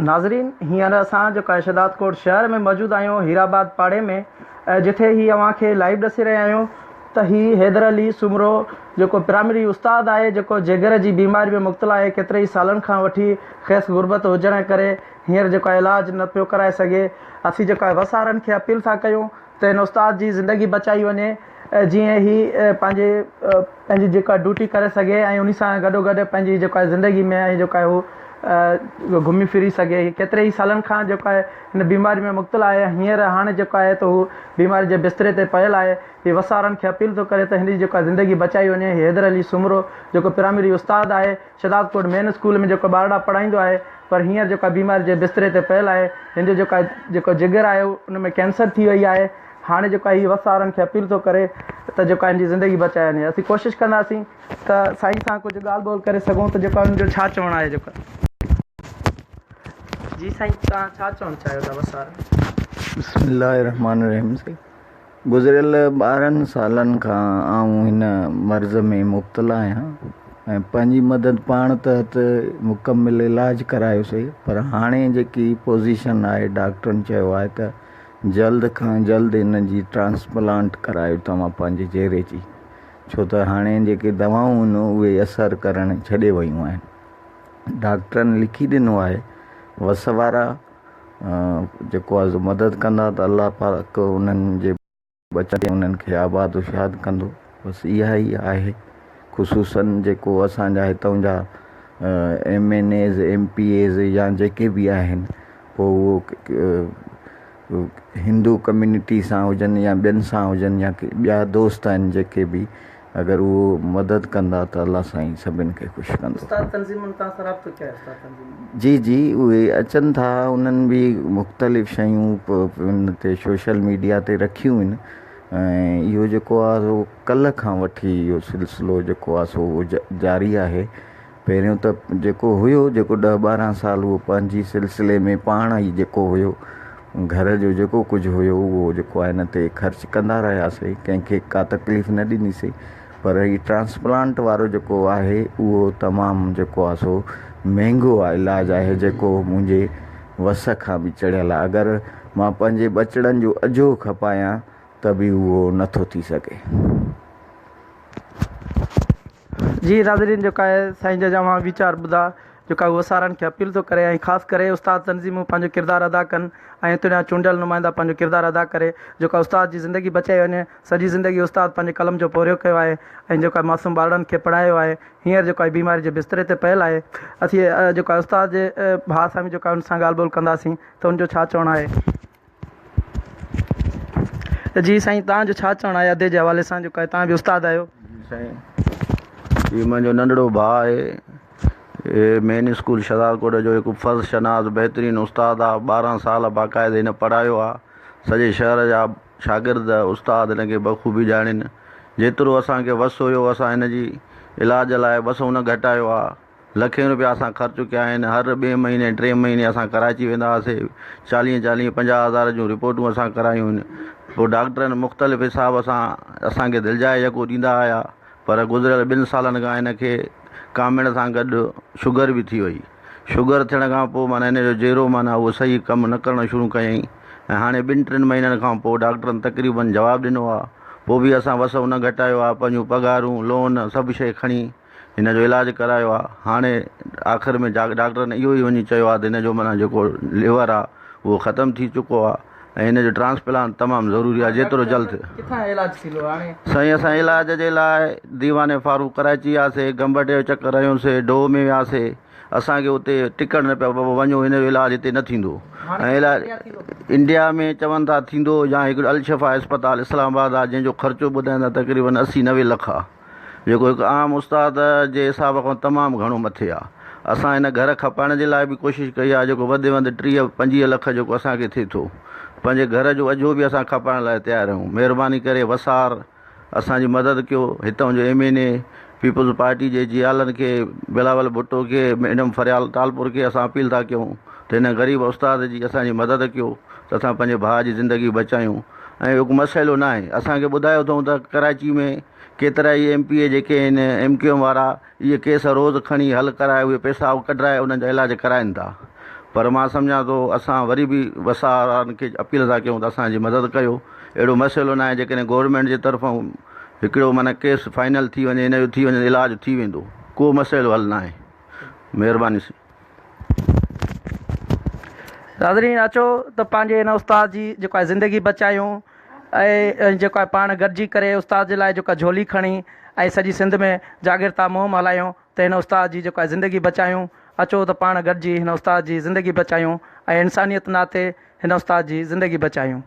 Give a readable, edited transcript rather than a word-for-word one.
ناظرين هينئر اسان جيڪو آهي شهدادڪوٽ شهر ۾ موجود آهيون هيرآباد پاڙي ۾ جتي هي اوهان کي لائيو ڏسي رهيا آهيون ته هي حيدر علي سومرو جيڪو پرائمري استاد آهي جيڪو جگر جي بيماري ۾ مبتلا آهي ڪيتري ئي سالن کان وٺي کيس غربت هجڻ ڪري هينئر جيڪو آهي علاج نه پيو ڪرائي سگهي اسين جيڪو آهي وسارن کي اپيل ٿا ڪيون ته هن استاد جي زندگي بچائي وڃي جيئن هي پنهنجي پنهنجي جيڪا ڊيوٽي ڪري سگهي ۽ انهي سان گڏو گڏ پنهنجي جيڪا زندگي ۾ ۽ جيڪا هو گهمي ڦري سگهي هي ڪيتري ئي سالن کان جيڪو آهي هن بيماري ۾ مبتلا آهي هينئر هاڻي جيڪو آهي ته هو بيماري جي بستري تي پيل آهي هي وسارن کي اپيل ٿو ڪري ته هن جي جيڪا زندگي بچائي وڃي هي حيدر علي سومرو جيڪو پرائمري استاد آهي شهدادڪوٽ مين اسڪول ۾ جيڪو ٻارڙا پڙهائيندو آهي پر هينئر جيڪا بيماري جي بستري تي پيل آهي هن جو جيڪو جيڪو جگر آهي ان ۾ ڪينسر ٿي وئي آهي هاڻي جيڪو آهي هي وس وارن کي اپيل ٿو ڪري ته جيڪو آهي هن جي زندگي بچائي وڃي اسين ڪوشش ڪنداسين ته سائين سان ڪجهه ڳالهه ٻولهه ڪري سگهون ته جيڪو آهي ان جو ڇا چوڻ آهي جيڪو جي سائين توهان ڇا چوڻ چاهيو ٿا وس وارن بسم الله الرحمن الرحيم سائين گذريل 12 سالن کان آئون هن مرض ۾ مبتلا آهيان ۽ پنهنجي مدد پاڻ تحت مڪمل علاج ڪرايوسي پر هاڻي جيڪي پوزيشن آهي ڊاڪٽرن چيو آهي ته جلد کان جلد ان جي ٽرانسپلانٽ ڪرايو توهان پنهنجي جيري جي ڇو ته هاڻي جيڪي دوائون آهن اهي اثر ڪرڻ ڇڏي ويون آهن ڊاڪٽرن لکي ڏنو آهي وس وارا جيڪو آهي سو مدد ڪندا ته الله پاڪ انهن جي ٻچن کي انهن کي آباد و شاد ڪندو بس اها ئي آهي خصوصن جيڪو اسان جا هتان جا M N As M P As يا جيڪي به آهن پوء اهو هندو ڪميونٽي سان هجن يا ٻين سان هجن يا ٻيا دوست آهن جيڪي به اگر اهو مدد ڪندا ته الله سائين سڀن کي خوش ڪندو. استاد تنظيمن تان سان رابطو ڪيو استاد تنظيمن. جي جي اهي اچن ٿا انهن به مختلف شيون ان تي سوشل ميڊيا تي رکيون آهن ۽ اهو جيڪو آهي سو ڪلهه کان وٺي اهو سلسلو جيڪو آهي سو جاري آهي پهريون ته جيڪو هيو جيڪو ڏهه 12 سال اهو پنهنجي سلسلي ۾ پاڻ ئي جيڪو هيو گهر جو جيڪو ڪجهه هيو اهو جيڪو آهي ان تي خرچ ڪندا رهياسي ڪنهن کي ڪا تڪليف نه ڏنيسي پر هي ٽرانسپلانٽ وارو جيڪو آهي اهو تمام جيڪو آهي سو مهنگو آهي علاج آهي جيڪو منهنجي وس کان به چڙهيل آهي اگر مان پنهنجي ٻچڙن جو اجهو کپايان ته به اهو نٿو ٿي سگهي. جي ناظرين جيڪا آهي سائين جا اوهان ويچار ٻڌا جيڪا هو وسارن کي اپيل ٿو ڪري ۽ خاص ڪري استاد تنظيمون پنهنجو ڪردار ادا ڪن ۽ هتان جا چونڊيل نمائندا پنهنجو ڪردار ادا ڪري جيڪا استاد جي زندگي بچائي وڃي سڄي زندگي استاد پنهنجي قلم جو پورهيو ڪيو آهي ۽ جيڪا معصوم ٻارڙن کي پڙهايو آهي هينئر جيڪو آهي بيماري جي بستري تي پيل آهي اسين جيڪو استاد جي ڀاء سان به جيڪا ان سان ڳالهه ٻولهه ڪنداسين ته ان جو ڇا چوڻ آهي. جي سائين توهان جو ڇا چوڻ آهي ادي جي حوالي سان جو توهان به استاد آهيو. جي سائين هي منهنجو ننڍڙو ڀاء آهي هي مين اسڪول شهدادڪوٽ جو هڪ فرض شناس بهترين استاد آهي 12 سال باقاعدي هن پڙهايو آهي سڄي شهر جا شاگرد استاد هن کي بخوبي ڄاڻين جيترو اسان کي وس هيو اسان هن جي علاج لاء وس نه گهٽايو آهي لکين روپيا اسان خرچ ڪيا آهن هر ٻئي مهيني ٽئين مهيني اسان ڪراچي ويندا هئاسي چاليهه چاليهه 50 هزار جون رپورٽون اسان ڪرايون آهن پوء ڊاڪٽرن مختلف حساب سان اسانکي دلجاء يڪو ڏيندا آيا پر گذريل 2 سالن کان هن کي ڪامڻ سان گڏ شگر به ٿي وئي شگر ٿيڻ کان پوء معنيٰ هن جو جيرو معنيٰ اهو صحيح ڪم نه ڪرڻ شروع ڪيائين ۽ هاڻي ٻن ٽن مهينن کان پوء ڊاڪٽرن تقريبن جواب ڏنو آهي پوء به اسان وس نه گهٽايو آهي پنهنجون پگهارون لون سڀ شيء کڻي هن جو علاج ڪرايو آ هاڻي آخر ۾ ڊاڪٽرن اهو ئي وڃي چيو آ ته هن جو معنيٰ جيڪو ليور آ اهو ختم ٿي چڪو آ ۽ هن جو ٽرانسپلانٽ تمام ضروري آ جيترو جلد ڪٿان علاج ٿيندو هاڻي؟ سائين اسان علاج جي لاء ديوان فاروق ڪراچي وياسي گمبٽ جو چڪر هنيوسي ڊوهه ۾ وياسي اسان کي اتي ٽڪڻ نه پيا بابا وڃو هن جو علاج هتي نه ٿيندو ۽ علاج انڊيا ۾ چون ٿا ٿيندو يا هڪڙو الشفا اسپتال اسلام آباد آ جنهن جو خرچو ٻڌائين ٿا تقريبن 80 90 لک آ جيڪو هڪ عام استاد جي حساب کان تمام گهڻو مٿي آ. اسان هن گهر کپائڻ جي لاء به ڪوشش ڪئي آ جيڪو وڌ ۾ وڌ 30 25 لک جيڪو اسان کي ٿئي ٿو. پنهنجي گهر جو اجهو به اسان کپائڻ لاء تيار آهيون. مهرباني ڪري وسار اسان جي مدد ڪيو. هتان جو M N A, peoples party جي جيالن کي، بلاول ڀٽو کي، ميڊم فريال ٽالپر کي اسان اپيل ٿا ڪيون ته هن غريب استاد جي اسان جي مدد ڪيو ته اسان پنهنجي ڀاء جي زندگي بچايون ۽ اهو ڪو مسئلو ناهي. اسان کي ٻڌايو اٿئون ته ڪراچي ۾ ڪيترا ئي ايم پي اي جيڪي آهن ايم ڪيو ايم وارا اهي ڪيس روز کڻي حل ڪرائي اهي پئسا ڪڍرائي انهن جا علاج ڪرائين ٿا پر مان سمجهان ٿو اسان وري به وسا وارن کي اپيل ٿا ڪيون ته اسان جي مدد ڪيو اهڙو مسئلو ناهي جيڪڏهن گورنمينٽ جي طرفان هڪڙو معنيٰ ڪيس فائنل ٿي وڃي هن جو ٿي وڃي علاج ٿي ويندو ڪو مسئلو حل ناهي مهرباني سائين. ناظرين اچو ته پنهنجي هن استاد جي جيڪو آهي زندگي بچايون ۽ جيڪو آهي پاڻ گڏجي ڪري استاد جي لاء جيڪا جهولي کڻي ۽ سڄي سنڌ ۾ جاڳرتا مهم هلايون ته هن استاد جي جيڪو آهي زندگي بچايون اچو ته پاڻ گڏجي هن استاد جي زندگي بچايون ۽ انسانيت ناتي هن استاد جي زندگي بچايون.